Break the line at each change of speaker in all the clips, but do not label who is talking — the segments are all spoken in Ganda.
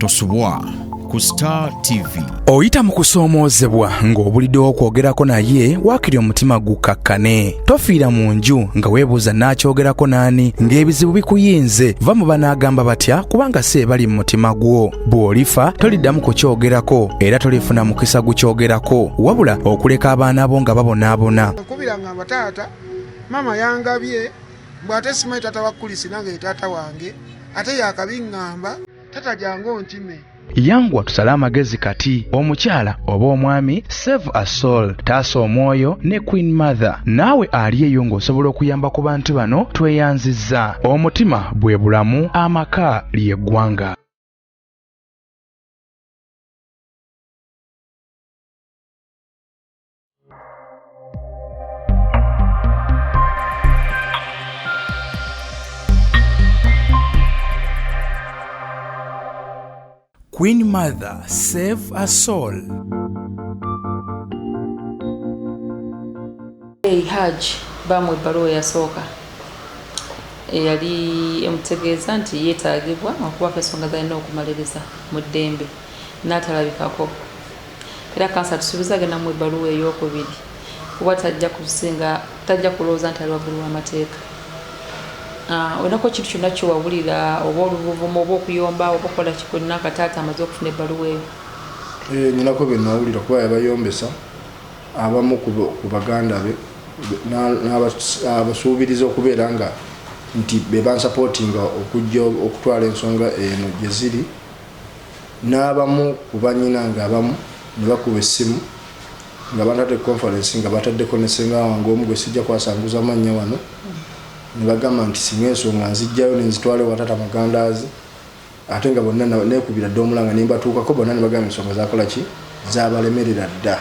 Tosubwa ku Star TV.
Oyita mu kusoomoozebwa ng'obuliddewo okwogerako naye waakiri omutima gukkakkane. Tofiira mu nju nga weebuuza naakyogerako n'ani ng'ebizibu bikuyinze. Va mu banaagamba batya kubanga si ebali mu mutima gwo. Bw'olifa toliddamu kukyogerako era tolifuna mukisa gukyogerako wabula okuleka abaana bo nga babonaabona.
Nkubira ngamba taata, maama yangabye mbu ate simanyi taata wa Kulisi nange ye taata wange ate yakabiŋŋamba. Tata jangu onkime.
Yanguwa tusale amagezi kati. Omukyala oba omwami, save a soul, taasa omwoyo ne Queen Mother. Naawe ali eyo ng'osobola okuyamba ku bantu bano, tweyanzizza. Omutima bwe bulamu, amaka lye ggwanga. Queen Mother, save a soul.
Hey, Hajj bamuwa ebbaluwa eyasooka eyali emutegeeza nti yeetaagibwa okubaako ensonga z'alina okumaliriza mu ddembe n'atalabikako. Era kansa atusuubiza agenda muwa ebbaluwa ey'okubiri kuba tajja kusinga tajja kulowooza nti ali waggulu w'amateeka. Ah, olinako ekintu kyonna kyewawulira oba oluvuvumo oba okuyomba oba okukola ki kwonna nga taata amaze okufuna ebbaluwa eyo?
Eh, nyinako bye nawulira kuba yabayombesa abamu ku baganda be n'abasuubiriza okubeera nga nti be bansapootinga okujja okutwala ensonga eno gye ziri n'abamu ku bannyina ng'abamu ne bakuba essimu nga bantadde ku conference nga bataddeko ne ssenga wange omu gwe sijja kwasanguza mannya wano ne bagamba nti singa ensonga nzijjayo ne nzitwala ewa taata Magandaazi ate nga bonna neekubira dda omulanga ne mbatuukako bonna ne bagamba ensonga zakola ki zabalemerera dda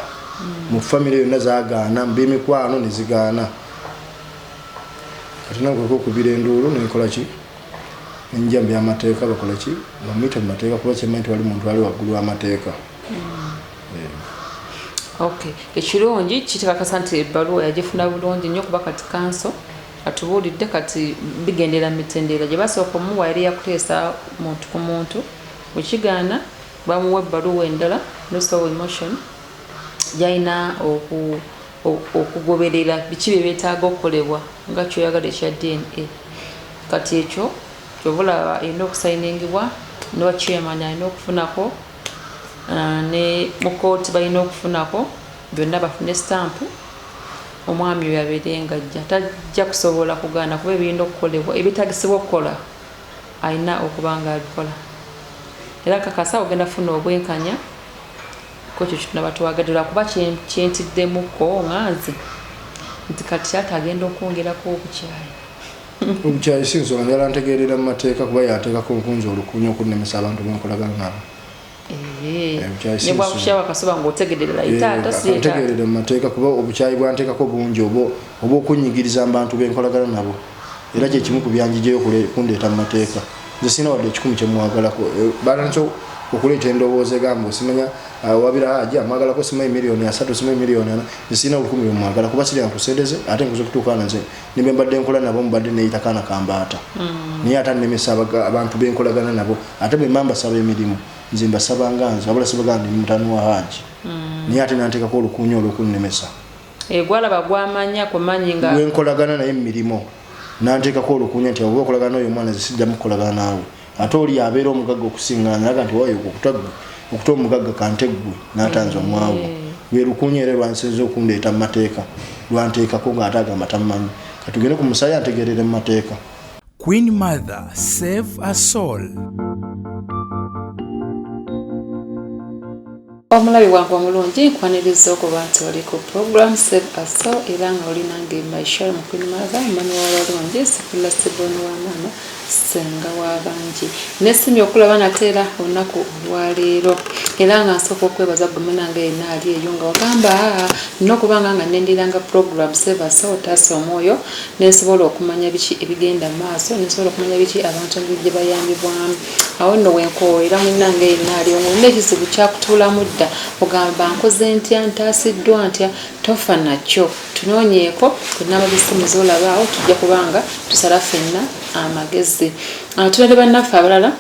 mu famire yonna zagaana mu b'emikwano ne zigaana kati nange kweka okubira enduulu nenkola ki nenjja mu byamateeka bakola ki bamuyite mu mateeka kuba kyemmanyi tewali muntu ali waggulu w'amateeka.
Okay, ekirungi kitakakasa nti ebbaluwa yagifuna bulungi nnyo kuba kati kanso atubuulidde kati bigendera mu mitendera gye basooka omuwa yali yakuteesa muntu ku muntu bwekigaana bamuwa ebbaluwa endala notice of motion gyalina okugoberera biki bye beetaaga okukolebwa nga kyoyagala ekya DNA kati ekyo kyova olaba erina okusayiningibwa nowa chairman alina okufunako ne mu kooti balina okufunako byonna bafune sitampu omwami oyo abeere nga ajja tajja kusobola kugaana kuba ebirina okukolebwa ebyetagisibwa okukola alina okuba nga abikola era kakasa ogenda kufuna obwenkanya kwekyo kyetunaba twagadde lwakuba kyentiddemukko nga nze nti kati taata agenda okwongerako obukyayi.
Obukyayi si nsonga njagala ntegeerera mu mateeka kuba yateekako nkunzi olukunya okunnemesa abantu benkolagana nabo.
Eh, ne bwakukyawa kasoba ng'otegerera
eh, taata si ntegeerere mu mateeka kuba obukyayi bwanteekako bungi oba oba okunnyigiriza mu bantu benkolagana nabo era kye kimu ku byanjijeyo kundeeta mu mateeka nze sirina wadde ekikumi kyemwagalako eh, batandise okuleeta endowooza egamba osimanya ah, wabira haji amwagalako simanyi miliyoni asatu simanyi miliyoni ana nze sirina olukumi lwemwagala kuba sirina kusente ze ate nkuza okutuuka nze ne bwe mbadde nkola nabo mbadde neeyita kaana kambaata naye ate annemesa abantu benkolagana nabo ate bwe mba mbasaba emirimu nze mbasaba nga nze wabula sibaga ndi mutani wa haji naye ate nanteekako olukuunya olw'okunnemesa.
Eh, gwalaba gwamanya kumanyi nga
gwenkolagana naye mu mirimu nanteekako olukuunya nti oba okolagana n'oyo omwana nze sijjamu kukolagana naawe ate oli abeera omugagga okusinga nze naga nti wayo okuta ggwe okuta omugagga kante ggwe n'atanze omwavu lwe lukuunya era lwansinze okundeeta mu mateeka lwanteekako ng'ate agamba tammanyi katugende ku musaayi antegeerere mu mateeka.
Queen Mother save a soul.
Omulabi wange omulungi nkwaniriza okuba nti oli ku program Save a Soul era nga oli nange Maisha mu Queen Mother mami w'abalungi sifula siboni wa maama ssenga w'abangi nesimye okulaba nate era olunaku olwaleero era nga nsooka okwebaza gwe munange yenna ali eyo nga wagamba nina okuba nga nga nendiranga program Save a Soul taasa omwoyo nensobola okumanya biki ebigenda mu maaso nensobola okumanya biki abantu engeri gye bayambibwamu Awo nno wenkoowera munnange yenna ali ng'olina ekizibu kyakutuulamu dda ogamba nkoze ntya ntaasiddwa ntya tofa nakyo tunoonyeeko ku nnamba z'essimu z'olaba awo tujja kuba nga tusala ffenna amagezi. Ah, tulina ne bannaffe abalala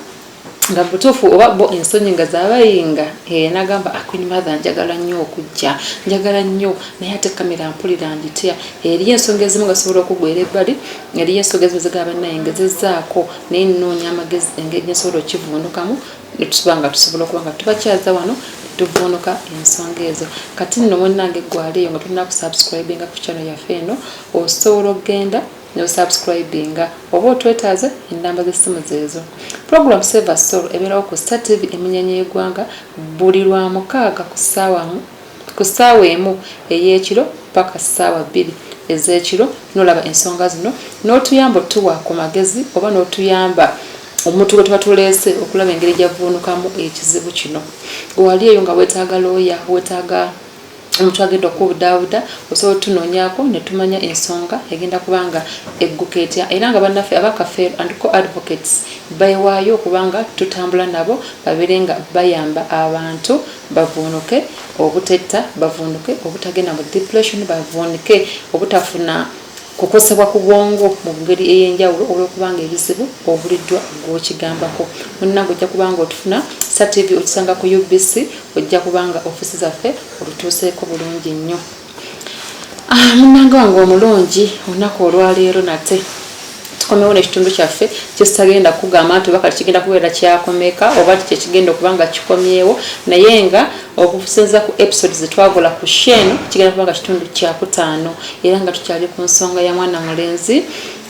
Nga butuufu oba bo ensonyi nga zabayinga, nagamba Queen Mother njagala nnyo okujja, njagala nnyo, naye ate kamera mpulira ngitya. Eriyo ensonga ezimu nga sobola okugwera ebbali, eriyo ensonga ezimu zigaba naye ngezezzaako, naye nnoonya amagezi engeri gyensobola okivvuunukamu netuba nga tusobola okuba nga tubakyaza wano tuvuunuka ensonga ezo. Kati nno munnange gwaliyo nga tulina kusubscribinga ku channel yaffe eno, osobola okugenda nosubscribinga oba otwetaaze ennamba z'essimu zeezo. Program Save a Soul ebeerawo ku Star TV emunyenye y'eggwanga buli lwa mukaaga ku ssaawa 1 ey'ekiro paka ssaawa 2 ez'ekiro. Nolaba ensonga zino n'otuyamba otuwa ku magezi oba n'otuyamba omuntu gwe tuba tuleese okulaba engeri gy'avvuunukamu ekizibu kino. Wali eyo nga weetaaga looya, weetaaga omuntu agenda okubudaabuda, osobola otunoonyaako ne tumanya ensonga egenda kubanga egguka etya. Era nga bannaffe aba Kafeero and Co Advocates beewaayo okubanga tutambula nabo babeere nga bayamba abantu bavuunuke obutetta, bavuunuke obutagenda mu depression, bavuunuke obutafuna kukosebwa ku bwongo mu ngeri ey'enjawulo olw'okubanga ebizibu obuliddwa gw'okigambako. Munnange ojja kubanga otufuna Star TV okisanga ku UBC, ojja kubanga ofiisi zaffe olutuuseeko bulungi nnyo. Munnange wange omulungi, olunaku olwaleero nate tukomewo n'ekitundu kyaffe kyesitagenda kugamba nti oba kati kigenda kubeera kyakomeka oba kyekigenda okuba nga kikomyewo, naye nga okusinziira ku episode zetwagola ku show kigenda kuba nga kitundu kyakutaano, era nga tukyali ku nsonga ya mwana mulenzi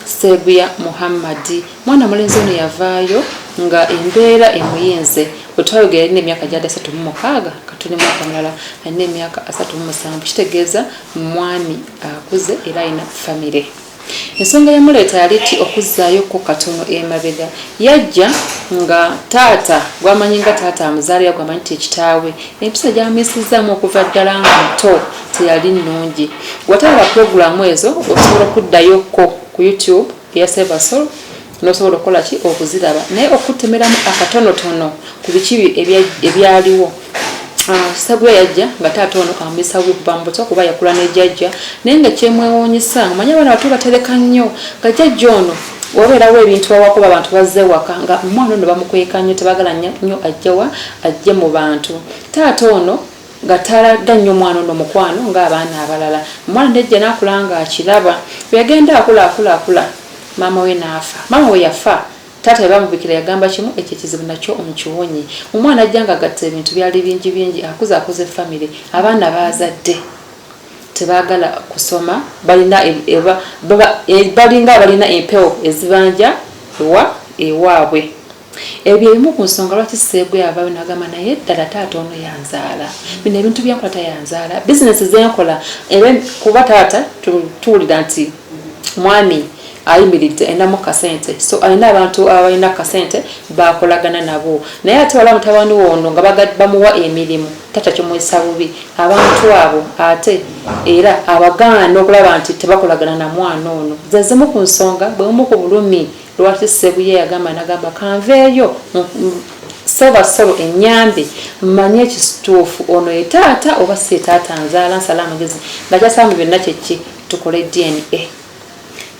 Seguya Muhammadi. Mwana mulenzi ono yavaayo nga embeera emuyinze. Bwe twayogera alina emyaka gyali 36, katuli mwaka mulala alina emyaka 37, kitegeeza mwami akuze era alina famire. Ensonga yamuleeta yali ti okuzzaayo ko katono emabega. Yajja nga taata gwamanyi nga taata amuzaala, gwamanyi ti ekitaawe empisa gyamuyisizaamu okuva ddala nga muto teyali nnungi. Watalaba puroguramu ezo, osobola okuddayoko ku YouTube eya Save a Soul n'osobola okukola ki okuziraba, naye okutemeramu akatonotono ku biki ebyaliwo. Seguya yajja nga taata ono amuyisa bubi okuva mu buto, kuba yakula ne jjajja, naye nga kyemwewuunyisa, omanyi abaana bato batereka nnyo, nga jjajja ono wabeerawo ebintu awakuba abantu bazze waka nga omwana ono bamukweka nnyo, tebaagala nnyo ajjewa ajje mu bantu. Taata ono nga talaga nnyo omwana ono mukwano ng'abaana abalala. Omwana nejja n'akula nga akiraba. Bwe yagenda akula akula akula, maama we n'afa. Maama we yafa, taata bwe bamubikira yagamba kimu, ekyo ekizibu nakyo nkiwonye. Omwana ajja nga agatta ebintu byali bingi bingi, akuze akoze famire, abaana baazadde tebaagala kusoma, balina balinga abalina empewo ezibanja ewaabwe. Ebyo ebimu ku nsonga lwaki Seguya avaayo n'agamba naye ddala taata ono yanzaala, bino ebintu byankola tayanzaala, bizinesi zenkola era kuba taata tuwulira nti mwami ayimiridde alinamu kasente, so alina abantu abalina kasente bakolagana nabo, naye ate wala mutabani ono nga bamuwa emirimu taata kimuyisa bubi. Abantu abo ate era abagaana okulaba nti tebakolagana na mwana ono. Zezimu ku nsonga bwebumu ku bulumi lwaki Seguya yagamba nagamba kanveeyo Save a Soul ennyambe mmanye ekituufu, ono ye taata oba si ye taata nzaala, nsala amagezi nga kyasaba mu byonna kyeki tukole DNA.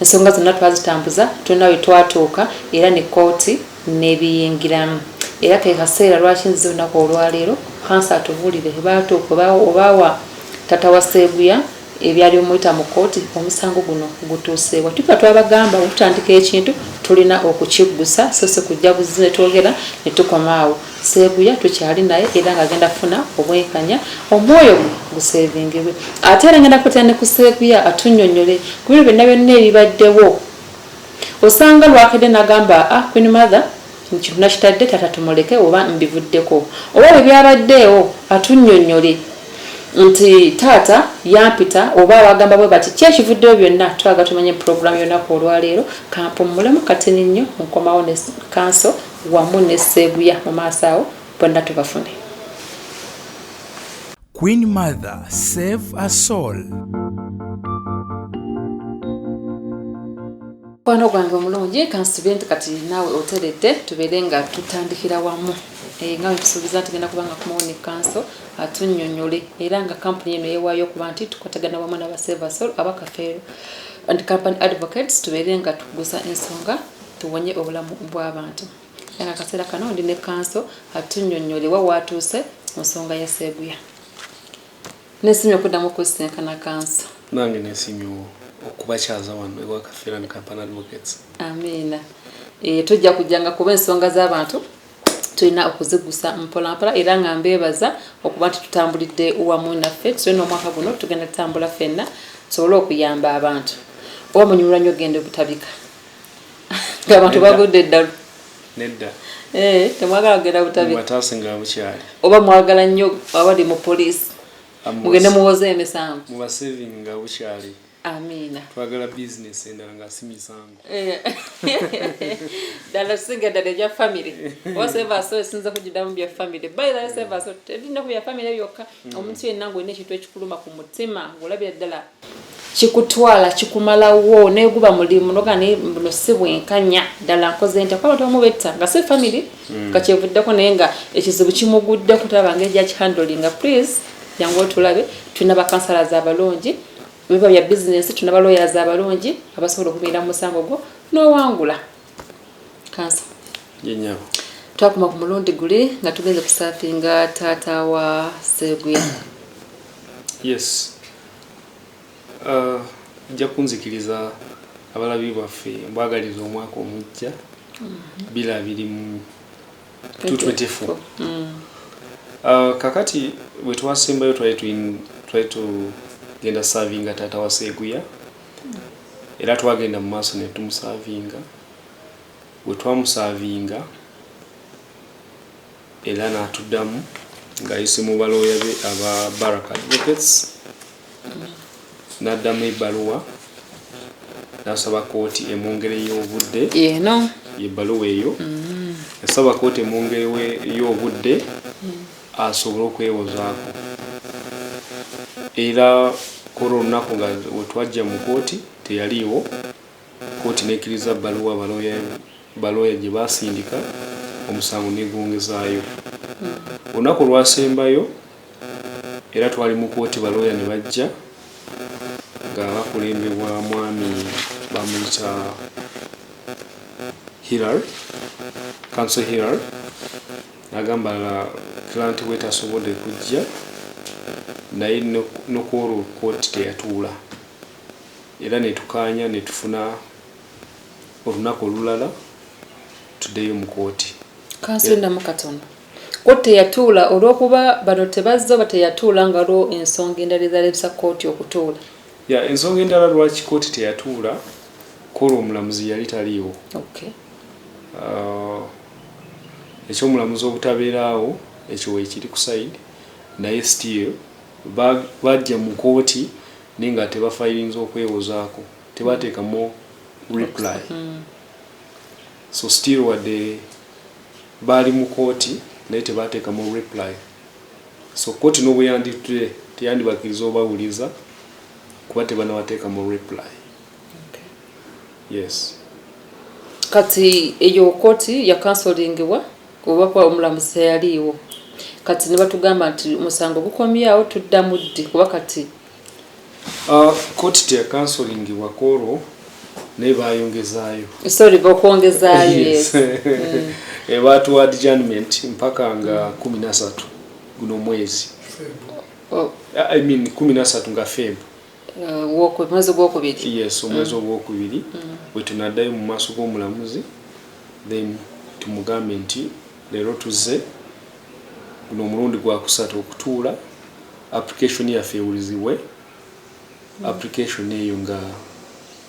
Ensonga zonna twazitambuza, tulina we twatuuka era ne kkooti n'ebiyingiramu. Era ke kaseera lwaki nzize olunaku olwaleero kansa atubuulire baatuuka obaawa taata wa Seguya ebyali bimuyita mu kkooti, omusango guno gutuuseewa. Tuba twabagamba okutandika ekintu tulina okukiggusa, so si kujja buzzi ne twogera ne tukoma awo. Seguya tukyali naye era ng'agenda kufuna obwenkanya, omwoyo gwe guseevingibwe. Ate era ngenda kukwatira ne ku Seguya atunnyonnyole ku bino byonna byonna ebibaddewo. Osanga lwakedde n'agamba Queen Mother kintu nakitadde taata tumuleke oba mbivuddeko oba bwe byabaddeewo, atunnyonnyole nti taata yampita oba abagamba bwe bati ki ekivuddeyo byonna twagala tumanye. Puroguramu y'olunaku olwaleero kampummulemu katini nnyo, nkomawo ne kanso wamu ne Seguya mu maaso awo bonna tubafune.
Queen Mother, Save a Soul.
Mukwano gwange omulungi, kansubire nti kati naawe oteredde tubeere nga tutandikira wamu. Nga bwe tusuubiza nti genda kubanga kumawo ne kanso atunnyonnyole, era nga kampuni eno yeewaayo okuba nti tukwatagana wamu n'aba Save a Soul, aba Kafeero and Company Advocates, tubeere nga tugusa ensonga tuwonye obulamu bw'abantu. Era nga akaseera kano ndi ne kanso atunnyonnyole wa waatuuse mu nsonga ya Sseguya. Nesiimye okuddamu okusisinkana kanso.
Nange nesiimye okubakyaza wano ewa Kafeero and Company Advocates.
Amiina. Tujja kujjanga kuba ensonga z'abantu tulina okuzigusa mpola mpola, era nga mbeebaza okuba nti tutambulidde wamu naffe. Tulina omwaka guno tugenda tutambula ffenna tusobole okuyamba abantu. Oba munyumirwa nnyo ogenda obutabika ng'abantu bagudde eddalu?
Nedda.
Temwagala kugenda butabika?
Mubataase nga bukyali.
Oba mwagala nnyo abali mu poliisi mugende muwoze emisango?
Mubasavinga nga bukyali.
Amiina.
Twagala bizinesi endala nga si misango.
Ddala tusinga ddala ebya famire, oba Save A Soul esinza kugiddamu bya famire. By the way, Save A Soul terina ku bya famire byokka. Omuntu yenna ng'olina ekintu ekikuluma ku mutima, ng'olabira ddala kikutwala kikumalawo, neguba mulimu noga naye buno si bwenkanya, ddala nkoze ntya? Kuba abantu abamu betta nga si famire nga kyevuddeko, naye nga ekizibu kimuguddeko, talaba ngeri gyakihandlinga. Please jangu otulabe, tulina bacounsellors abalungi. Biba bya bizinesi, tulina balawyers abalungi abasobola okubeera mu musango gwo n'owangula. Kansa,
Yenyabo.
twakoma ku mulundi guli nga tugenze kuservinga taata wa Seguya.
Yes, nja kunzikiriza abalabi baffe mbwagaliza omwaka omujja 2024. Kakati bwe twasembayo twali tugenda servinga taata wa Seguya, era twagenda mu maaso ne tumuservinga. Bwe twamuservinga era n'atuddamu ng'ayise mu balooya be aba Baraka Advocates, n'addamu ebbaluwa n'asaba kooti emwongereyo obudde.
Eno?
Ebbaluwa eyo yasaba kooti emwongereyo obudde asobole okwewozaako. Era kola olunaku nga wetwajja mu kooti teyaliiwo. Kooti nekkiriza bbaluwa balooya gye basindika, omusango negwongezaayo. Olunaku olwasembayo era twali mu kooti, balooya ne bajja nga bakulembebwa mwami bamuyita Hilary, Counsel Hilary, n'agamba client we tasobodde kujja, naye nokwolwo kooti teyatuula era netukaanya netufuna olunaku olulala tuddeyo mu kooti.
Kansulindamu katono. Kooti teyatuula olw'okuba bano tebazze, oba teyatuula nga waliwo ensonga endala ezalemesa kooti okutuula?
Ya, ensonga endala lwaki kooti teyatuula, kwolwo omulamuzi yali taliiwo. Ekyomulamuzi obutabeeraawo ekyo weekiri ku side, naye still bajja mu kooti naye nga tebafilinze okwewozaako, tebateekamu reply. So still wadde baali mu kooti naye tebateekamu reply, so kooti n'obweyanditule teyandibakkiriza obawuliza kuba tebanabateekamu reply. Yes.
Kati eyo kooti yacancelingibwa oba kuba omulamuzi teyaliiwo. Kati ne batugamba nti omusango gukomyawo, tuddamu ddi? Kuba kati
Kooti teyacancelingibwa kwolwo, naye bayongezaayo.
Sorry, okwongezaayo, yes.
Batuwa adjournment mpaka nga 13 guno omwezi.
Oh.
I mean 13 nga Feb.
Mwezi gwokubiri.
Yes, omwezi ogwokubiri bwe tunaddayo mu maaso g'omulamuzi, then tumugambe nti leero tuzze guno omulundi gwakusatu okutuula, application yaffe ewulizibwe. Application eyo nga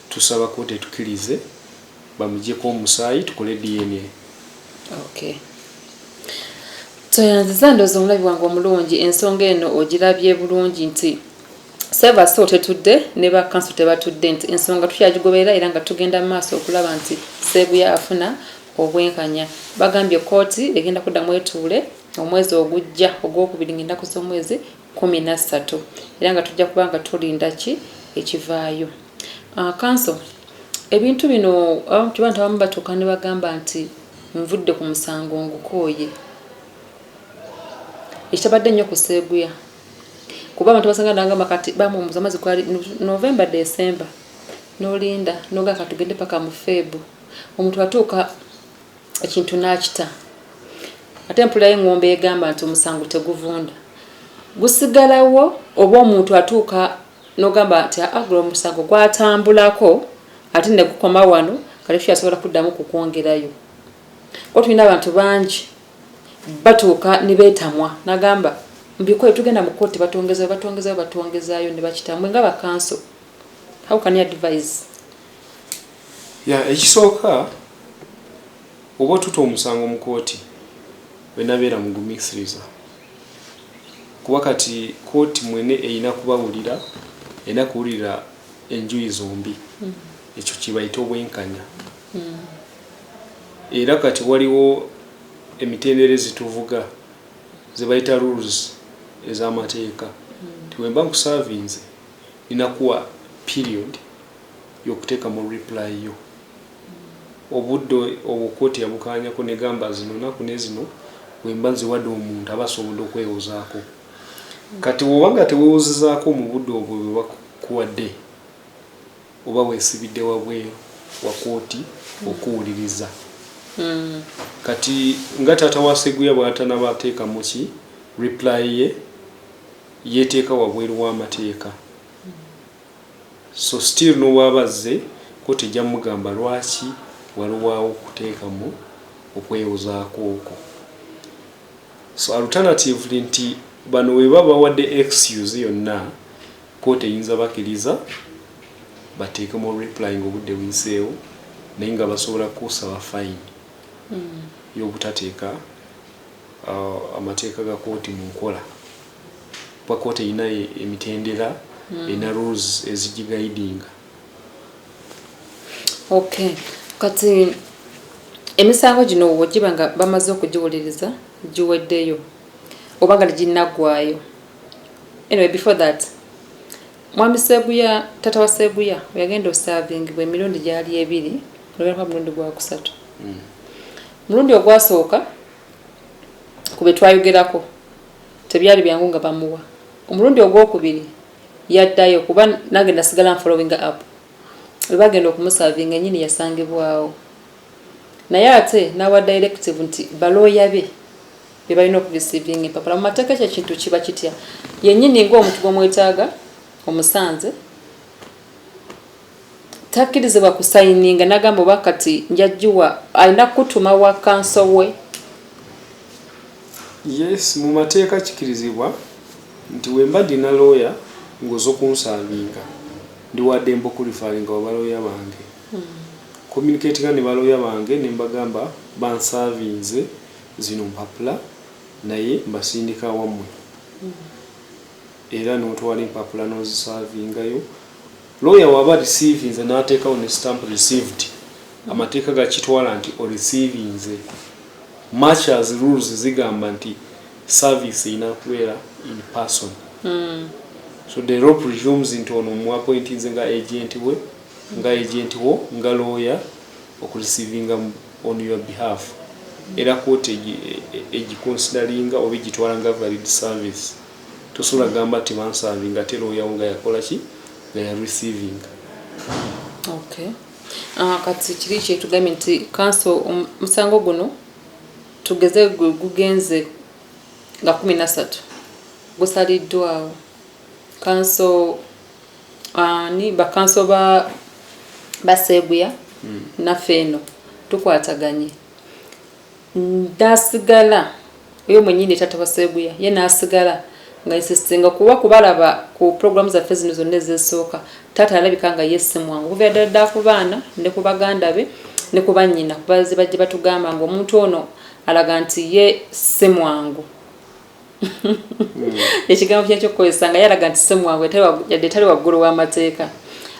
tusaba kooti etukirize bamugyeko omusaayi tukole DNA.
Okay, toyanziza. Ndowooza omulabi wange omulungi ensonga eno ogirabye bulungi nti Save A Soul tetudde ne ba counsel tebatudde, nti ensonga tukyagigoberera era nga tugenda mu maaso okulaba nti Seeguya afuna obwenkanya. Bagambye kooti egenda kuddamu etuule omwezi ogujja ogwokubiri ng'ennaku z'omwezi 13, era nga tujja kuba nga tulinda ki ekivaayo. Counsel, ebintu bino abantu abamu batuuka ne bagamba nti nvudde ku musango, ngukooye. Ekitabadde nnyo ku Seeguya, kuba abantu basanga nagamba kati bamuwumuza omwezi gwali November, December, nolinda noga katugende paka mu Feb. Omuntu atuuka Ekintu n'akita, ate mpulirayo eŋŋombe egamba nti omusango teguvunda, gusigalawo. Oba omuntu atuuka n'ogamba nti agula omusango gwatambulako ate ne gukoma wano, kale tukyasobola kuddamu kukwongerayo. Ko tulina abantu bangi batuuka ne beetamwa, nagamba mbikole, tugenda mu kooti, batwongezayo, batwongezayo, batwongezayo ne bakitamwe. Nga bakanso, how can you advise?
Ya, ekisooka, oba otuta omusango mu kooti, wenabeera mugumiikiriza, kuba kati kooti mwene erina kubawulira, erina kuwulira enjuyi zombi. Ekyo kibayita obwenkanya. Era kati waliwo emitendera ezituvuga zebayita rules ez'amateeka, ti wemba nkuservinze, nina kuwa period y'okuteeka mu reply yo. Obudde obwo kooti yabukanyako negamba zino naku ne zino, wemba nziwadde omuntu aba asobodde okwewozaako. Kati bw'oba nga teweewozezaako mu budde obwo bwe bakuwadde, oba weesibidde wabweru wa kooti okuwuliriza. Kati nga taata wa Seguya bw'atanaba ateekamu ki reply ye, yeeteeka wabweru w'amateeka. So still n'obwaba azze, kooti ejja mugamba lwaki walowaawo okuteekamu okwewozaako okwo. So alternatively, nti bano bwe baba bawadde excuse yonna, kooti eyinza bakkiriza bateekemu reply nga obudde buyiseewo, naye nga basobola kusaba fine y'obutateeka amateeka ga kooti mu nkola, kuba kooti erina emitendera, erina rules ezigiguidinga.
Okay, kati emisango gino bwegiba nga bamaze okugiwuliriza, giweddeyo oba nga teginnaggwayo? Anyway, before that, mwami Seguya, tata wa Seguya, yagenda oservingibwa emirundi gyali ebiri, olwekuba mulundi gwakusatu. Mulundi ogwasooka, ku bye twayogerako, tebyali byangu nga bamuwa. Omulundi ogwokubiri yaddayo, kuba nange nasigala nfollowing up. Bwe bagenda okumuservinga, ennyini yasangibwawo, naye ate n'awa directive nti balooya be be balina okureceivinga empapula. Mu mateeka ekyo ekintu kiba kitya? Yennyini ng'omuntu gw'omwetaaga omusanze, takkirizibwa kusigninga, nagamba oba kati njajjuwa, alina kutuma wa counsel we?
Yes, mu mateeka kikirizibwa nti wemba ndina lawyer ng'oza okunservinga, ndi waddembe okureferringa wa balooya bange, communicatinga ne balooya bange ne mbagamba banservinze zino mpapula, naye mbasindika wammwe. Era n'otwala empapula n'oziservingayo. Lawyer waba receivinze n'ateekawo ne stamp "received", amateeka gakitwala nti oreceivinze, much as rules zigamba nti service erina kubeera in person. So the law presumes nti ono muappointinze nga agent we, nga agent wo, nga lawyer okureceivinga on your behalf, era kooti egiconsideringa oba egitwala nga valid service. Tosobola gamba nti banservinga ate lawyer wo nga yakola ki, nga ya receiving.
Okay. Kati kiri kyetugambye nti counsel, omusango guno tugeze gugenze nga 13 gusaliddwawo. Counsel ani, bacounsel ba baseeguya naffe eno tukwataganye, nasigala oyo mwenyini taata baseeguya ye nasigala nga insistinga, kuba kubalaba ku programu zaffe zino zonna ezesooka, taata alabika nga ye si mwangu okuviira ddala ddala ku baana ne ku baganda be ne ku bannyina, kuba bajje batugamba nga omuntu ono alaga nti ye si mwangu. Ekigambo kyakyo okukozesa nga yalaga nti si mwangu, yadde tali waggulu w'amateeka.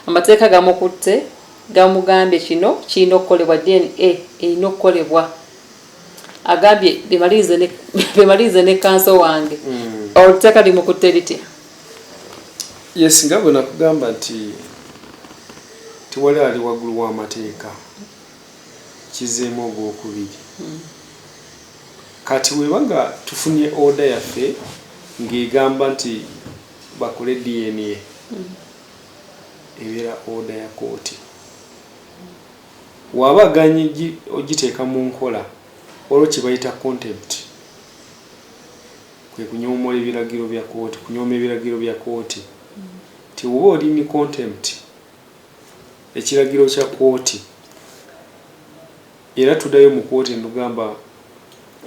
Amateeka gamukutte, gamugambye kino kirina okukolebwa, DNA erina okukolebwa. Agambye bemalirize ne counsel wange. Olutteeka limukutte litya?
Yes, nga bwe nakugamba nti tewali ali waggulu w'amateeka, kizeemu ogwokubiri. Kati weba nga tufunye order yaffe ng'egamba nti bakole DNA, ebeera order ya kooti. Waba aganye ogiteeka mu nkola, waliwo kye bayita contempt, kwe kunyoomoola ebiragiro bya kooti, kunyooma ebiragiro bya kooti. Ti oba oli ni contempt ekiragiro kya kooti, era tuddayo mu kooti netugamba,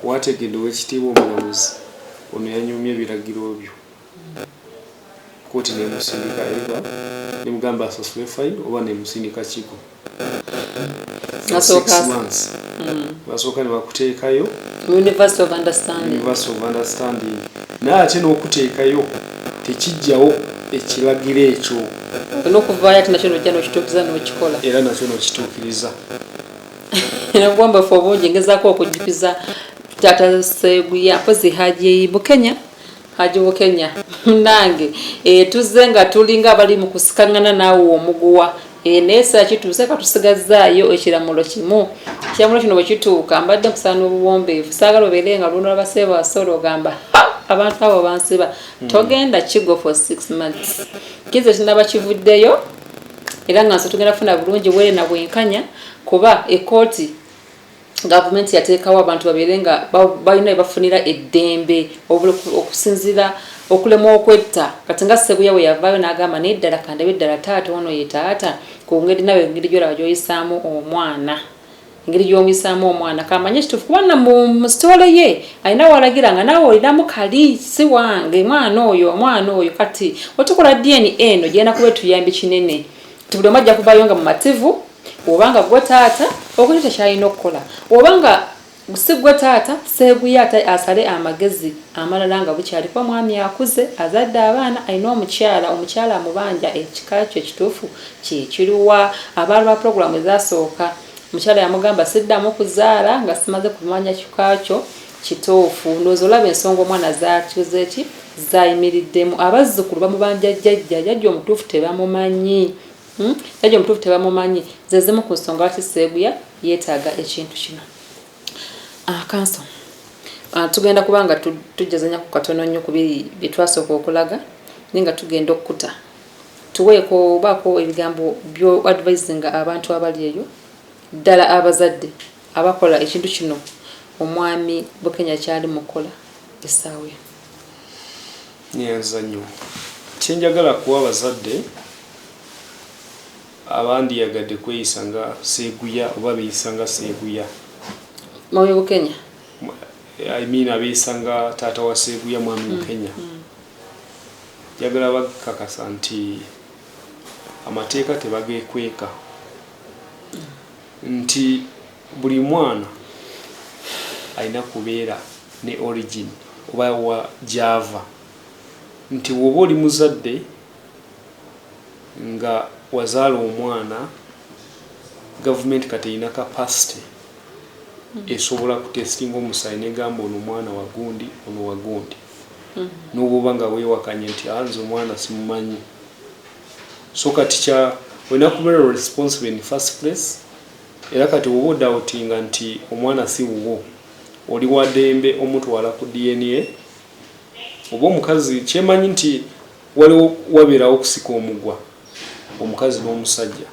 "Wategedde, owekitiibwa omulamuzi, ono yanyoomye ebiragiro byo." Kooti nemusindika eva nemugamba asasule fine oba nemusindika kigo. 6 months basooka ne bakuteekayo.
University of Understanding.
University of Understanding. Naye ate n'okuteekayo tekijjawo ekiragiro ekyo.
Olina okuvaayo ate nakyo nojja n'okituukiriza n'okikola.
Era nakyo n'okituukiriza.
Obuwombeefu obungi. Ngezaako okujjukiza taata Seguya, mpozi Haji Bukenya, Haji Bukenya nange tuzze nga tulinga abali mu kusikaŋŋana naawe omuguwa. Naye saa kituuse katusigazaayo ekiramulo kimu. Ekiramulo kino bwe kituuka, mbadde nkusaba n'obuwombeefu, saagala obeere nga luno lwabaseeba wasobola ogamba, "Ha, abantu abo bansiba." Togenda kigo for 6 months, kize kinaba kivuddeyo, era nga nso tugenda kufuna bulungi bwere na bwenkanya, kuba ekooti gavumenti yateekawo abantu babeere nga balina webafunira eddembe okusinziira okulemwa okwetta. Kati nga Seguya bwe yavaayo n'agamba, "Naye ddala kandabe ddala taata ono ye taata," ku ngeri nawe engeri gyolaba gy'oyisaamu omwana, engeri gy'omuyisaamu omwana, kamanye ekituufu, kubanga mu story ye alina walagira nga naawe olinamu kali si wange mwana oyo, omwana oyo. Kati otukola DNA eno genda kuba etuyambi kinene nti buli omu ajja kuvaayo nga mumativu, obanga gwe taata okuli tekyalina okukola, obanga si gwe taata. Seeguya ate asale amagezi amalala nga bukyali, kuba mwami akuze, azadde abaana, alina omukyala, omukyala amubanja ekika kyo ekituufu kyekiriwa. Abaala ba puroguramu ezasooka, omukyala yamugamba, "Siddamu kuzaala nga simaze kumanya kika kyo kituufu." Ndowooza olaba ensonga omwana zakize ki zayimiriddemu. Abazzukulu bamubanja jjajja, jjajja omutuufu tebamumanyi. Jjajja omutuufu tebamumanyi. Ze zimu ku nsonga lwaki Seeguya yeetaaga ekintu kino. Kanso, tugenda kuba nga tujjazanya ku katono nnyo ku biri bye twasooka okulaga, naye nga tugenda okkuta, tuweeko obaako ebigambo byo advisinga abantu abali eyo, ddala abazadde abakola ekintu kino omwami Bukenya kyali mukola essaawa eno.
Nyanza nnyo. Kyenjagala kuwa abazadde abandiyagadde kweyisa nga Seeguya oba beeyisa nga Seeguya,
Mwami Bukenya.
I mean abeeyisa nga taata wa Seeguya, mwami Bukenya, njagala bakakasa nti amateeka tebageekweka, nti buli mwana alina kubeera ne origin oba wa gyava, nti woba oli muzadde nga wazaala omwana, gavumenti kati erina capacity esobola kutestinga omusaayi negamba ono omwana wa gundi, ono wa gundi, n'obwoba nga weewakanye nti, "Ah, nze omwana simumanyi." So kati kya olina kubeera responsible in first place. Era kati woba odoubtinga nti omwana si wuwo, oli waddembe omutwala ku DNA. Oba omukazi, kyemanyi nti waliwo wabeerawo okusika omugwa omukazi n'omusajja,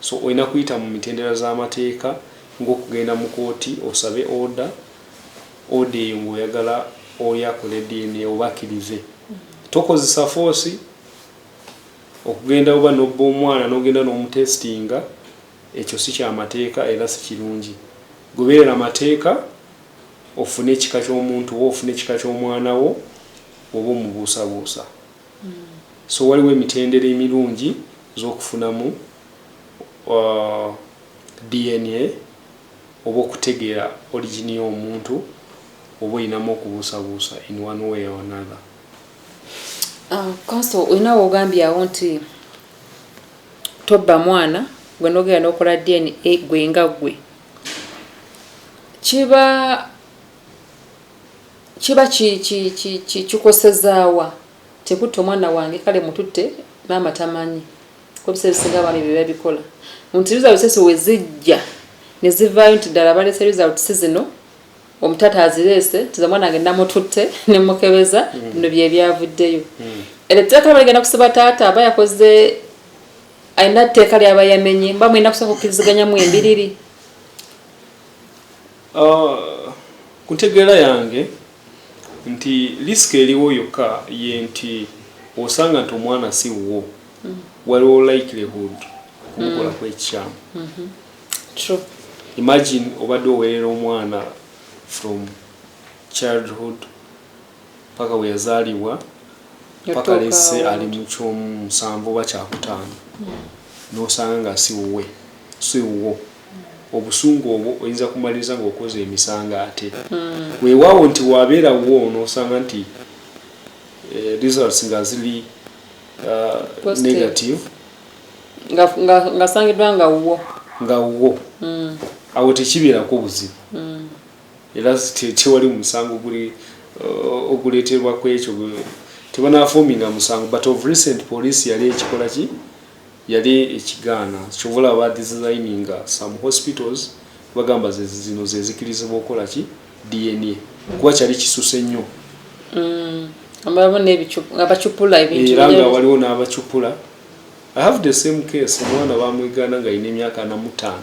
so olina kuyita mu mitendera z'amateeka ng'okugenda mu kooti osabe order, order eyo ng'oyagala oli akole DNA oba akkirize. Tokozesa force okugenda oba nobba omwana n'ogenda n'omutestinga. Ekyo si kyamateeka era si kirungi. Goberera amateeka ofune ekika ky'omuntu wo, ofune ekika ky'omwana wo oba omubuusabuusa. So waliwo emitendera emirungi z'okufunamu DNA oba okutegeera origin y'omuntu oba oyinamu okubuusabuusa in one way or another.
Counsel, olina wogambye awo nti tobba mwana gwe nogenda n'okola DNA gwe nga gwe, kiba kikosezaawa tekutta omwana wange, kale mututte maama tamanyi, kuba ebiseera ebisinga abaami bye babikola, nti results we zijja ne zivaayo nti ddala baleese results zino, omutaata azireese, tiza mwana wange namututte ne mukebeza, bino bye byavuddeyo. Era etteeka baligenda kusiba taata aba yakoze Alina tteeka lyaba yamenye, mba mulina kusooka kukkiriziganya embiriri?
Ku ntegeera yange nti risk eriwo yokka ye nti osanga nti omwana si wuwo, waliwo likelihood kumukolako ekikyamu.
True.
Imagine obadde owerera omwana from childhood paka we yazaalibwa, paka
Yatuuka
lese
awo.
ali mu kyomusanvu oba kyakutaano, n'osanga nga si wuwe, si wuwo. Obusungu obwo oyinza kumaliriza ng'okoze emisango. Ate weewaawo nti wabeera wo n'osanga nti results nga ziri
Positive.
negative.
Ng'asangiddwa nga wuwo.
Nga wuwo, awo tekibeerako buzibu, era tewali musango guli oguleeterwa ku ekyo, tebanaforminga musango. But of recent police yali ekikola ki, yali ekigaana. Kyova olaba badesigninga some hospitals, bagamba zino zezikirizibwa okukola ki, DNA, kuba kyali kisuse nnyo.
Abamu nga bacupula ebintu.
Era nga waliwo n'abacupula. I have the same case, omwana bamwegaana nga alina emyaka 45.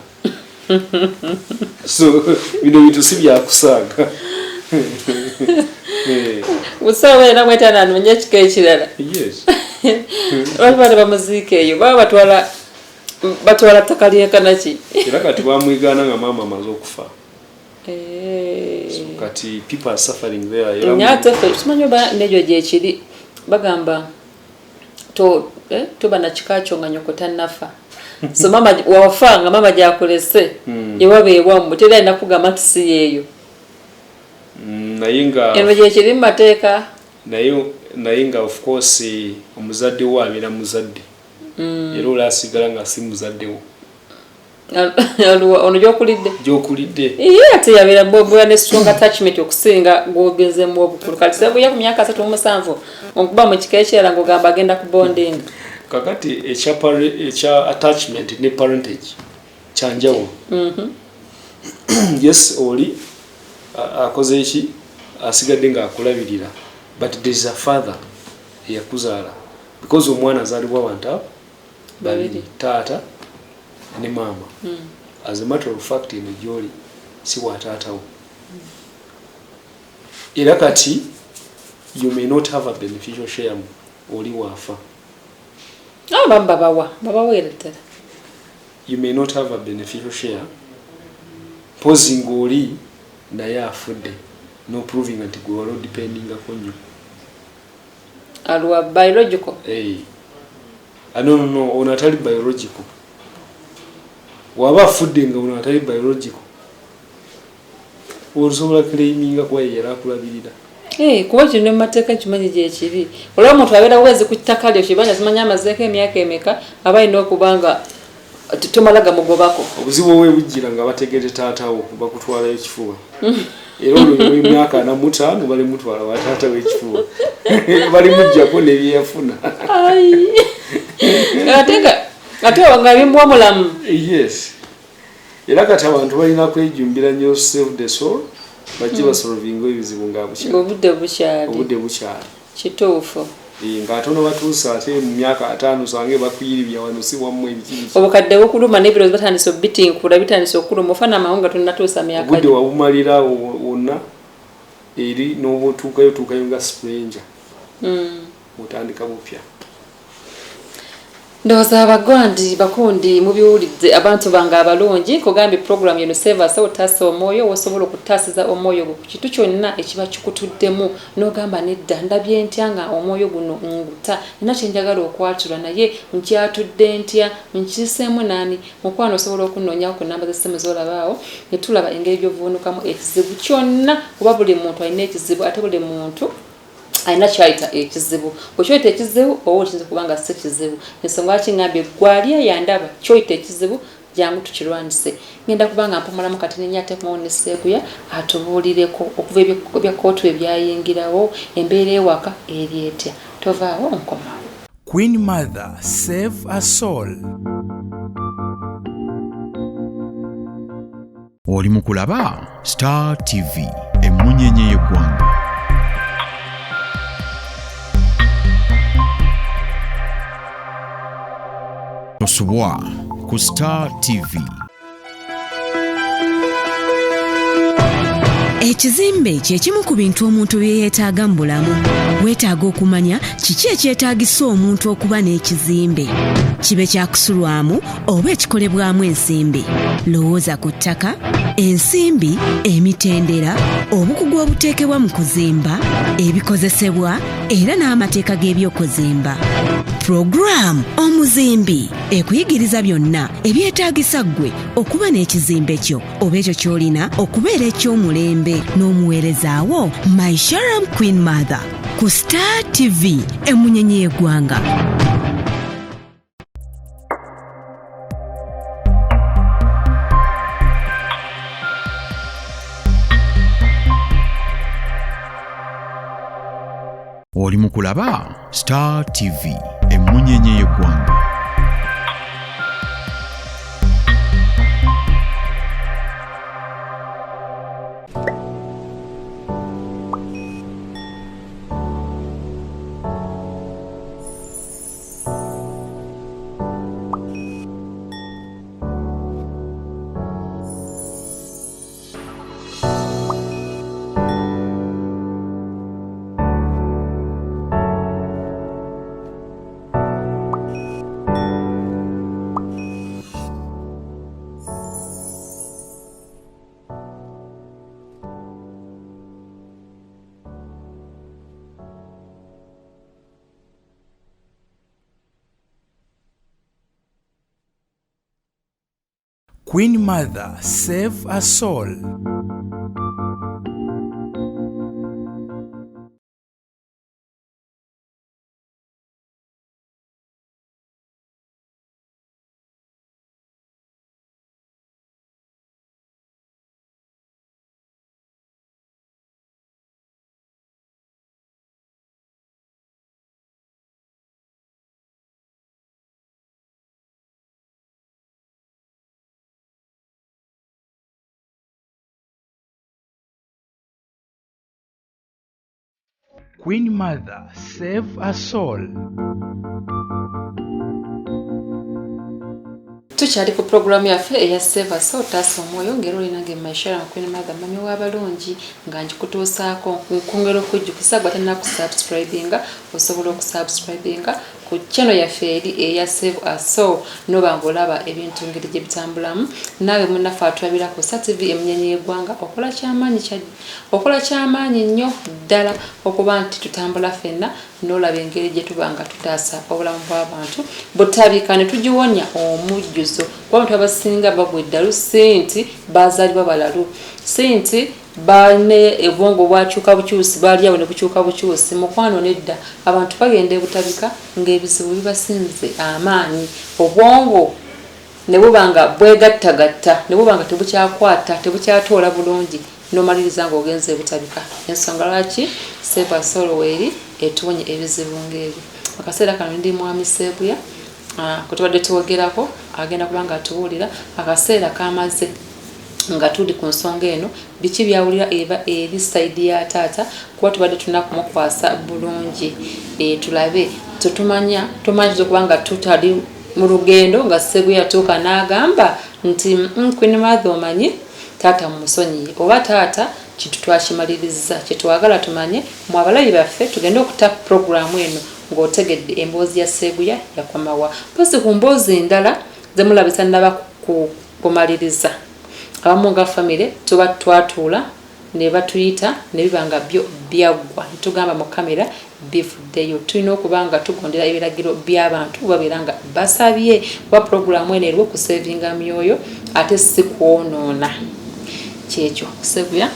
So bino bintu si byakusaaga.
Busawo era mwetaano anoonya ekika ekirala.
Yes.
Lwaki baana bamuziika eyo? Baba batwala ttaka lyenkana ki?
Era kati bamwegaana nga maama amaze okufa.
Eh.
So kati people are suffering there era
Naye ate ffe simanyi oba negyo gyekiri, bagamba toba na kika kyo nga nyoko tannafa. So mama wafa nga mama gyakulese ewaba ewammwe, teri alina kugamba nti si yeeyo.
Naye nga
Eno gyekiri mu mateeka.
Naye nga of course omuzadde wo abeera muzadde, era oli asigala nga si muzadde wo.
Ono gyokulidde.
Gyokulidde.
Iye, ate yabeera bw'obeera ne strong attachment okusinga gwogezemu obukulu. Kati sebuya ku myaka 37 onkuba mu kika ekirala ng'ogamba agenda ku bonding.
Kakati ekya attachment ne parentage kyanjawulo. Yes, oli akoze eki, asigadde ng'akulabirira, but there is a father eyakuzaala, because omwana azaalibwa abantu abo babiri.
Babiri.
Taata ne maama. As a matter of fact, eno gyoli si wa taatawo, era kati you may not have a beneficial share mu oli waafa.
Abamu babawa, babaweera ddala.
You may not have a beneficial share mpozi ng'oli naye afudde no proving nti gwe wali odependingako nnyo.
Alwa biological?
Hey. Ah, no, ono atali biological, waba afudde nga ono atali biological osobola claiminga kuba ye yali akulabirira.
Eh, kuba kino ne mu mateeka nkimanyi gyekiri. Olwa omuntu abeera wezi ku ttaka lyo, kibanja simanyi amazeeko emyaka emeka, aba alina okuba nga tomala gamugobako.
Obuzibu obwe bujjira nga bategedde taatawo, bakutwalayo ekifuba, era olwo emyaka 45 balimutwala wa taata w'ekifuba, balimuggyako nebyeyafuna.
Ai. Ate nga ate nga bimuwa mulamu.
Yes, era kati abantu balina kwejumbira nnyo Save the Soul, bajje basolvinga ebizibu nga bukyali.
Ng'obudde bukyali.
Obudde bukyali.
Kituufu.
Ng'ate ono batuuse ate mu myaka 50, sange bakuyiribya wano si wammwe, ebiki biki.
Obukadde bukuluma n'ebirowoozo batandise obitinkula, bitandise okuluma, ofa n'amangu nga tonnatuusa myaka.
Obudde wabumalira wonna eri n'oba otuukayo, otuukayo nga stranger, otandika bupya.
Ndowooza abagwandi bakundi mubiwulidde, abantu bange abalungi. Nkugambye program yeno Save a Soul, taasa omwoyo. Wosobola okutaasiza omwoyo gwo ku kintu kyonna ekiba kikutuddemu n'ogamba nedda, ndabye ntya nga omwoyo guno nguta, nina kyenjagala okwatulwa naye nkyatudde ntya, nkiseemu naani? Mukwano, osobola okunoonyawo ku namba z'essimu z'olabaawo ne tulaba engeri gy'ovuunukamu ekizibu kyonna, kuba buli muntu alina ekizibu, ate buli muntu alina kyayita ekizibu. Bwekyoyita ekizibu oba okiyinza okuba nga si kizibu. Ensonga lwaki ngambye gwali eyandaba kyoyita ekizibu, jangu tukirwanise. Ngenda kuba nga mpumulamu kati nenya, ate kumawo ne Seeguya atubuulireko okuva ebya kootu ebyayingirawo, embeera ewaka eri etya. Tovaawo, nkomawo.
Queen Mother, save a soul.
Oli mu kulaba Star TV, emmunyenye y'eggwanga. Tosubwa ku Star TV.
Ekizimbe kye kimu ku bintu omuntu bye yeetaaga mu bulamu. Weetaaga okumanya kiki ekyetaagisa omuntu okuba n'ekizimbe, kibe kyakusulwamu oba ekikolebwamu ensimbi. Lowooza ku ttaka, ensimbi, emitendera, obukugu obuteekebwa mu kuzimba, ebikozesebwa era n'amateeka g'ebyokuzimba. Pulogulaamu Omuzimbi ekuyigiriza byonna ebyetaagisa ggwe okuba n'ekizimbe kyo oba ekyo ky'olina okubeera eky'omulembe n'omuweerezaawo My Sharam Queen Mother ku Star TV emunyenye y'eggwanga.
Oli mu kulaba Star TV emmunyenye y'eggwanga.
Queen Mother, save a soul. Queen Mother, save a soul.
Tukyali ku pulogulaamu yaffe eya Save a Soul, taasa omwoyo, ng'era olinange Maishara Queen Mother, mami w'abalungi, nga ngikutuusaako nkwongera okujjukiza gwe atalina kusubscribinga, osobola okusubscribinga ku channel yaffe eri eya Save a Soul n'oba ng'olaba ebintu ngeri gye bitambulamu. Naawe munnaffe atulabira ku Star TV emunyenye y'eggwanga, okola kyamaanyi nnyo ddala okuba nti tutambula ffenna n'olaba engeri gye tuba nga tutaasa obulamu bw'abantu butabika ne tugiwonya omujjuzo, kuba abantu abasinga bagwa eddalu si nti baazaalibwa balalu, si nti bane obwongo bwakyuka bukyusi, baali awo ne bukyuka bukyusi. Mukwano nedda, abantu bagenda ebutabika ng'ebizibu bibasinze amaanyi, obwongo ne buba nga bwegattagatta, ne buba nga tebukyakwata, tebukyatoola bulungi, n'omaliriza ng'ogenze ebutabika. Ensonga lwaki Save a Soul weeri etuwonye ebizibu ng'ebyo. Akaseera kano ndi mwami Sseguya kwe tubadde twogerako, agenda kuba nga atubuulira akaseera k'amaze nga tuli ku nsonga eno, biki byawulira eba eri sayidi ya taata, kuba tubadde tulina kumukwasa bulungi. Tulabe tetumanya, tumanyi okuba nga tutali mu lugendo nga Sseguya yatuuka n'agamba nti Queen Mother omanyi taata mumusonyiye, oba taata kintu twakimaliriza. Kyetwagala tumanye mu abalabi baffe, tugende okuta pulogulaamu eno ng'otegedde emboozi ya Sseguya yakomawa. Mpozi ku mboozi endala zemulabisa nnaba kumaliriza, abamu nga famire tuba twatuula ne batuyita ne biba nga byo byaggwa, ne tugamba mu kamera bivuddeyo. Tulina okuba nga tugondera ebiragiro by'abantu babeera nga basabye, kuba pulogulaamu eno eriwo kusevinga myoyo ate si kwonoona. Kyekyo Sseguya,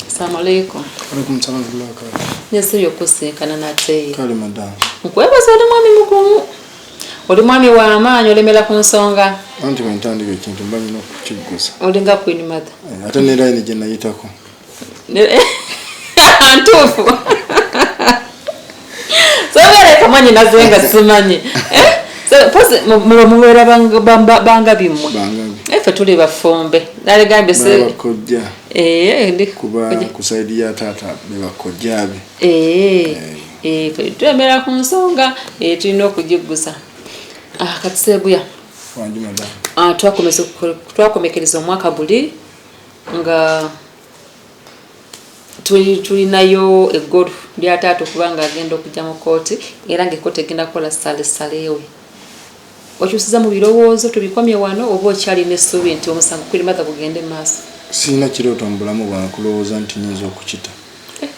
assalamu alaikum.
Alaikum salaam wa rahmatullahi wa barakatuh.
Nesibye okusinkana nate.
Kale madam.
Nkwebaza, oli mwami mugumu, oli mwami w'amaanyi, olemera ku nsonga.
Anti bwe ntandika ekintu mba nina okukiggusa.
Olinga Queen Mother.
Ate ne line gye nayitako.
Ntuufu. Sobereka mwanyi naze nga simanyi. Pozi mubeera banga bimmwe.
Bangabi.
Ffe tuli bafumbe. Naligambye si
Bakojja.
Ndi
Kuba ku sayidi ya taata be bakojja be.
Ffe tulemera ku nsonga, tulina okugiggusa. Kati Sseguya, Ah, twakomekereza omwaka guli nga tulinayo eggolu lya taata okuba nga agenda okujja mu kkooti era nga ekkooti egenda kukola salesaleewe. Okyusiza mu birowoozo tubikomye wano oba okyalina essuubi nti omusango Queen Mother gugende mu maaso?
Sirina kirooto mu bulamu bwange kulowooza nti nyinza okukita.
Eh.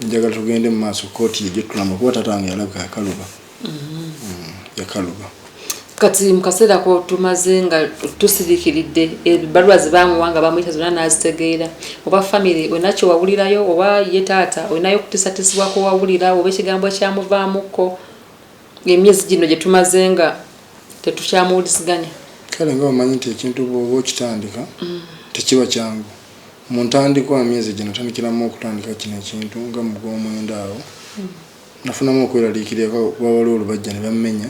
Njagala tugende mu maaso, kkooti yejja otulamba kuba taata wange yalabika yakaluba. Yakaluba.
Kati mu kaseera ko tumaze nga tusirikiridde ebbaluwa ze baamuwa nga bamuyita zonna n'azitegeera, oba famire olina kye wawulirayo oba ye taata olinayo okutiisatiisibwa kwe wawulira oba ekigambo ekyamuvaamuko emyezi gino gye tumaze nga tetukyamuwuliziganya?
Kale nga omanyi nti ekintu bw'oba okitandika tekiba kyangu. Mu ntandikwa myezi gye natandikiramu okutandika kino ekintu nga mu gw'omwenda awo, nafunamu okweraliikirira kuba waliwo olubajja ne bammenya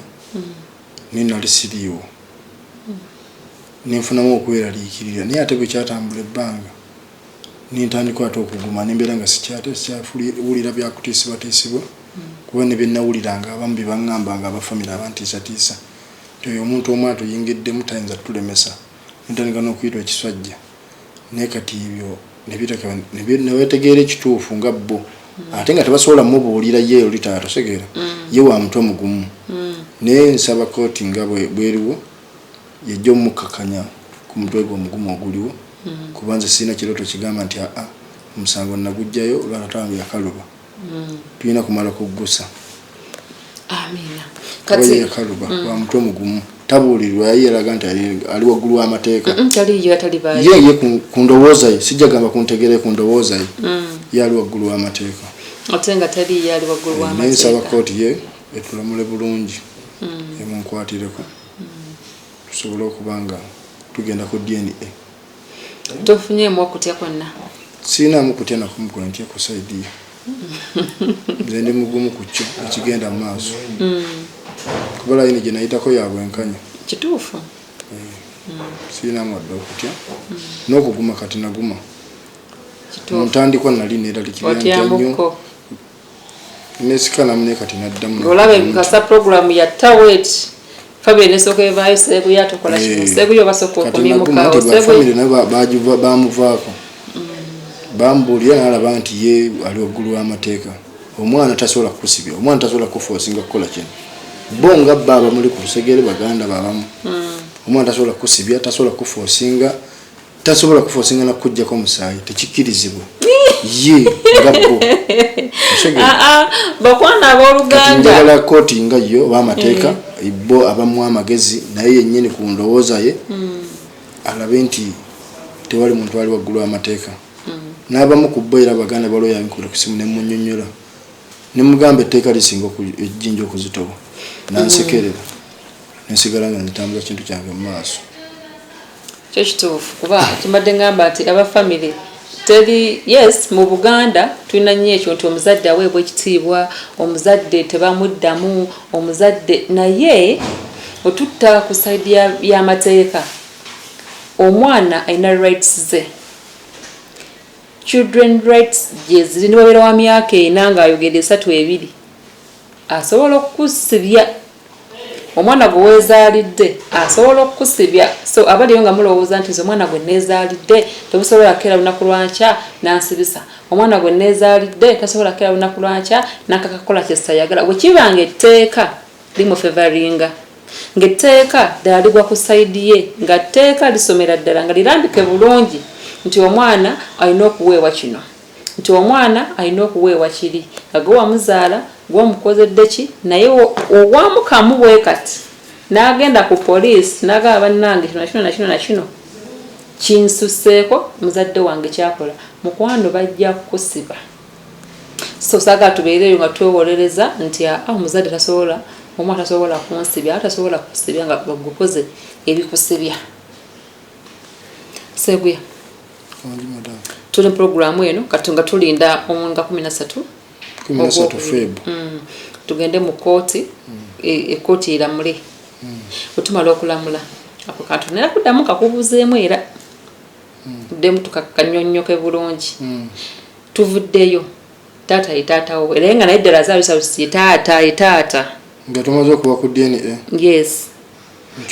naye nali siriiwo, nenfunamu okweraliikirira. Naye ate bwe kyatambula ebbanga nentandika ate okuguma, nembeera nga sikyate sikyafuwulira byakutiisibwatiisibwa kuba ne bye nawuliranga abamu bye baŋŋambanga abafamire abantiisatiisa nti oyo omuntu omu atuyingiddemu tayinza tulemesa, nentandika n'okuyitwa ekiswajja. Naye kati ebyo ne betegeera ekituufu nga bo ate nga tebasobola mubuulira ye oli taata osegeera ye wa mutwe mugumu. Naye nsaba kooti nga bweriwo yejja omukkakanya ku mutwe gwe omugumu oguliwo, kuba nze sirina kirooto kigamba nti aa omusango nagugjayo olwa taata wange yakaluba. Tulina kumala kuggusa.
Amiina.
Kati yakaluba wa mutwe mugumu, tabuulirwa, yaye yalaga nti ali waggulu w'amateeka. Ye ye ku ndowooza ye, sijja gamba ku ntegere, ku ndowooza ye ye ali waggulu w'amateeka.
Ate nga tali ye ali waggulu w'amateeka.
Naye nsaba kooti ye etulamule bulungi, emunkwatireko tusobole okuba nga tugenda ku DNA.
Tofunyeemu okutya kwonna?
Sirinaamu kutya nakumu kwe ntya ku side ye. Nze ndi mugumu ku kyo ekigenda mu maaso. Kuba layini gye nayitako ya bwenkanya.
Kituufu.
Sirinaamu wadde okutya n'okuguma kati naguma. Mu ntandikwa nali neeralikirira ntya nnyo. Nesikanamu naye kati naddamu.
Olaba kasa program ya tawet family nesooka evaayo Seguya tukola kino Seguya oba sooka okomyemukawo
Seguya nayo bamuvaako bambuulira nalaba nti ye ali waggulu w'amateeka. Omwana tasobola kukusibya, omwana tasobola kufoosinga kukola kino. Bo nga bba abamuli ku lusegere baganda babamu. Omwana tasobola kukusibya, tasobola kufoosinga, tasobola kufoosinga na kukuggyako musaayi, tekikkirizibwa. Ye nga bo.
Bakwana abooluganda.
Njagala kooti nga yo oba amateeka bo abamuwa amagezi naye yennyini ku ndowooza ye alabe nti tewali muntu ali waggulu w'amateeka. N'abamu ku bo era baganda baliwo yabinkubira ku ssimu ne mmunnyonnyola ne mugamba etteeka lisinga ejjinja okuzitowa, n'ansekerera ne nsigala nga nzitambuza kintu kyange mu maaso.
Kyo kituufu kuba kimbadde ngamba nti aba family teri, yes, mu Buganda tulina nnyo ekyo nti omuzadde aweebwa ekitiibwa, omuzadde tebamuddamu, omuzadde, naye otutta ku side y'amateeka omwana alina rights ze. Children rights gyeziri, ne wabeera wa myaka 4 ng'ayogera 3 2 asobola okukusibya. Omwana gwe weezaalidde asobola okukusibya. So abaliyo nga mulowooza nti nze omwana gwe neezaalidde tebusobola kukeera lunaku lwankya n'ansibisa, omwana gwe neezaalidde tasobola kukeera lunaku lwankya n'ankaka kukola kye sitayagala. Bwe kiba ng'etteeka limufevaringa, ng'etteeka ddala ligwa ku sayidi ye, nga tteeka lisomera ddala nga lirambike bulungi nti omwana alina okuweebwa kino, nti omwana alina okuweebwa kiri, nga gwe wamuzaala gwe omukozedde ki, naye owamukamu bwe kati n'agenda ku poliisi n'agamba bannange kino nakino nakino nakino kinsusseeko muzadde wange kyakola, mukwano bajja kukusiba. So saagala tubeereeyo nga twewolereza nti aa omuzadde tasobola, omwana tasobola kunsibya, tasobola kukusibya nga bagukoze ebikusibya. Seguya, tuli mu pulogulaamu eno kati nga tulinda nga 13
Feb.
Tugende mu kkooti, ekkooti eramule. Bwe tumala okulamula ako kantu nera kuddamu kakubuuzeemu era ddemu tukakanyonnyoke bulungi. Tuvuddeyo taata ye taatawo era nga naye ddala azaalisa ye taata ye taata.
Nga tumaze okuba ku DNA.
Yes.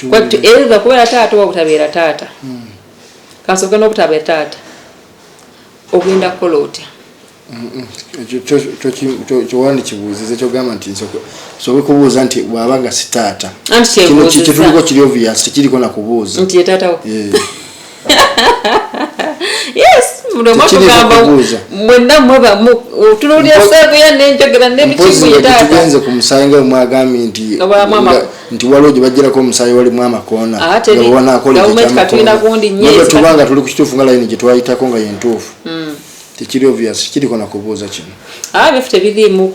Either kubeera taata oba obutabeera taata. Kansooke n'obutabeera taata, ogenda kukola otya?
Ekyo kyewandikibuuziza, kyogamba nti nsobola kubuuza nti bw'aba nga si taata.
Anti kyebuuziza.
Kyetuliko kiri obvious, tekiriko na kubuuza.
Nti ye taatawo.
Eh.
Yes, buli omu
Tekiriiko
atugamba
kubuuza.
mwenna mweba tunuulira Seeguya n'enjogera
Mpozi
n'ebikimu ye
nga
taata.
tetugenze ku musaayi nga bwemwagambye nti
Obwamu
nti waliwo gye baggyirako omusaayi walimu amakoona,
Ah, teri.
nga bwewanakola ekyo
Gavumenti katulina
ekyamakoona.
gundi nnyo
Naye
ezika-
tuba nga tuli ku kituufu nga layini gye twayitako nga yentuufu, tekiri obvious, tekiriko na kubuuza kino.
Ah, byaffe tebiriimu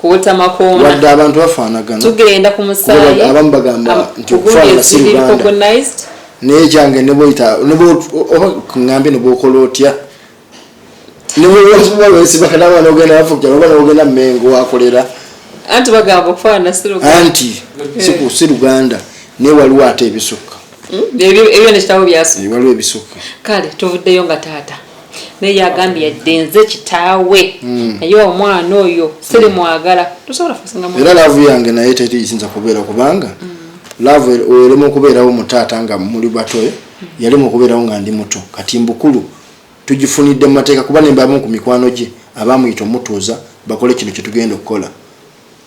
kuweta makoona.
Wadde abantu bafaanagana.
Tugenda ku musaayi.
Kuba abamu bagamba nti
ku gundi
okufaanana si
eziri
Luganda.
recognized.
Naye kyange ne bwoyita, ne oba ŋŋambye ne bwokola otya, ne bwoba wesiba naaba n'ogenda bafuukya oba n'ogenda Mmengo wakolera.
Anti bagamba okufaanana si Luganda.
Anti si Luganda, naye waliwo ate ebisukka.
Ebyo nekitabo byasukka.
Waliwo ebisukka.
Kale tuvuddeyo nga taata naye yagambye yadde nze kitaawe, naye omwana oyo sirimwagala, tusobola kusinga
Era love yange naye tetiyinza kubeera, kubanga love erema okubeerawo mu taata nga muli bato, yalema okubeerawo nga ndi muto. Kati mbukulu tugifunidde mu mateeka, kuba nembamu ku mikwano gye abamuyita omutuuza bakole kino kyetugenda okukola.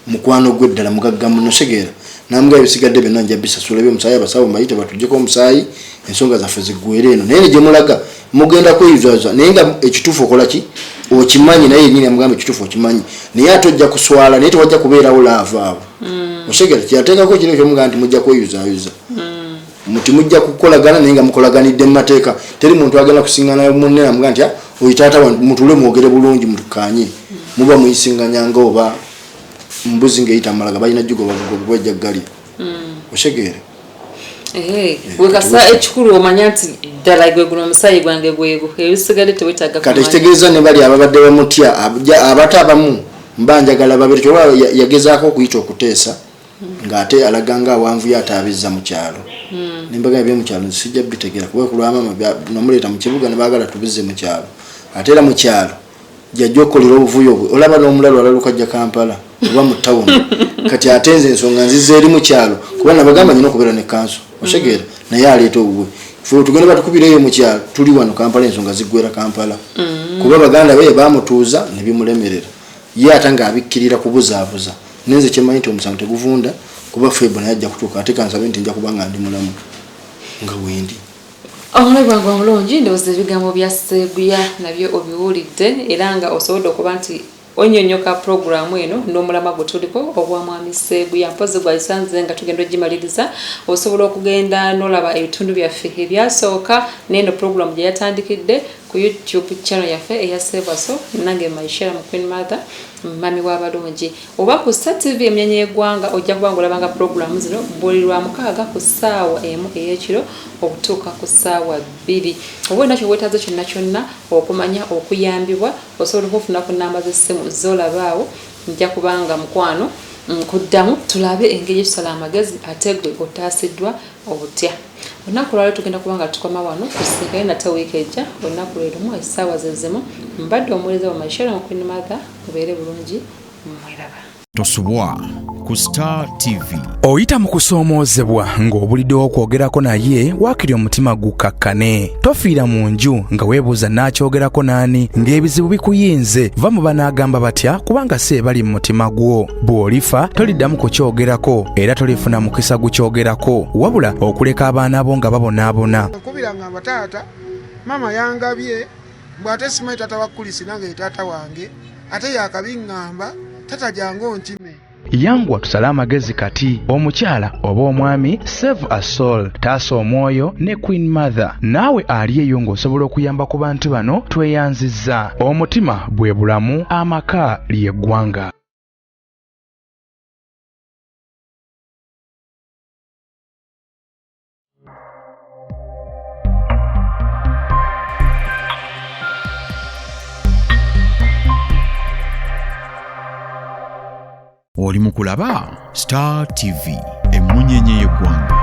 Mukwano gwe ddala mugagga muno, segeera namugaba ebisigadde byonna nja bisasula ebyomusaayi, abasawo mbayite batuggyeko omusaayi, ensonga zaffe ziggwere eno. Naye ne gyemulaga mugenda kweyuzaza, naye nga ekituufu okola ki okimanyi, naye yennyini amugamba ekituufu okimanyi, naye ate ojja kuswala, naye tewajja kubeerawo love awo. Osegeera kyeyateekako kiro kyomugamba nti mujja kweyuzayuza, muti mujja kukolagana, naye nga mukolaganidde mu mateeka. Teri muntu agenda kusingana munne namuga nti, oyo taata wange, mutule mwogere bulungi mutukanye. Muba muyisinganya nga oba mbuzi ng'eyita amalaga, balina gigoba bugobi bwajja ggalya. Osegeere.
Wekasa ekikulu omanya nti ddala gwe guno omusaayi gwange gwego, ebisigadde tewetaaga
Kati
kumanya.
ekitegeeza ne bali ababadde bamutya abato abamu mba njagala babiri kyoba yagezaako okuyita okuteesa ng'ate alaga nga awanvuyo ate abizza mu kyalo. Nembaga ebyomukyalo nze sijja bitegeera, kuba ku lwa maama namuleeta mu kibuga ne baagala tubizze mu kyalo, ate era mu kyalo jajja okukolera obuvuyo bwe. Olaba n'omulalu alaluka ajja Kampala oba mu tawuni. Kati ate nze ensonga nziza eri mu kyalo, kuba nabagamba nyina okubeera ne kanso, osegeera, naye aleeta obubwe, fe tugenda batukubira eyo mu kyalo. Tuli wano Kampala, ensonga ziggwera Kampala, kuba baganda be bamutuuza ne bimulemerera, ye ate ng'abikkirira kubuzaabuza. Nenze kyemanyi nti omusango teguvunda, kuba Feb naye ajja kutuuka, ate kansabe nti nja kuba nga ndi mulamu nga wendi.
Omulabi wange omulungi, ndowooza ebigambo bya Seeguya nabyo obiwulidde, era nga osobodde okuba nti onyonyoka puroguramu eno n'omulamwa gwe tuliko ogwa mwami Seeguya. Mpozi gwagisanze nga tugenda ogimaliriza, osobola okugenda n'olaba ebitundu byaffe ebyasooka n'eno puroguramu gye yatandikidde ku YouTube channel yaffe eya Save a Soul, nange Maishera mu Queen Mother, mami w'abalungi, oba ku Star TV emyanya y'eggwanga. Ojja kuba ng'olabanga puroguramu zino buli lwa mukaaga ku ssaawa 1 ey'ekiro okutuuka ku ssaawa 2. Oba olina kyeweetaaze kyonna kyonna okumanya, okuyambibwa, osobola okufuna ku namba z'essimu z'olaba awo. Nja kubanga mukwano nkuddamu, tulabe engeri tusala amagezi, ate gwe otaasiddwa otya? Olunaku lwaliro tugenda kuba nga tukoma wano, tusinkane nate wiiki ejja olunaku lwe lumu, essaawa ze zimu. Mbadde omuweereza wa Maishera mu Queen Mother. Mubeere bulungi, mweraba.
Tosubwa ku Star TV.
Oyita mu kusoomoozebwa ng'obuliddewo okwogerako naye waakiri omutima gukkakkane. Tofiira mu nju nga weebuuza naakyogerako n'ani, ng'ebizibu bikuyinze. Va mu banaagamba batya, kubanga si ebali mu mutima gwo. Bw'olifa toliddamu kukyogerako, era tolifuna mukisa gukyogerako, wabula okuleka abaana bo nga babonaabona.
Nkubira ngamba taata, maama yangabye mbw ate simanyi taata wa Kulisi nange ye taata wange, ate yakabiŋŋamba tata jangu onkime.
Yanguwa tusale amagezi kati, omukyala oba omwami. Save a Soul, taasa omwoyo ne Queen Mother. Naawe ali eyo ng'osobola okuyamba ku bantu bano, tweyanzizza. Omutima bwe bulamu, amaka ly'eggwanga.
Oli mu kulaba Star TV, emmunyenye y'eggwanga.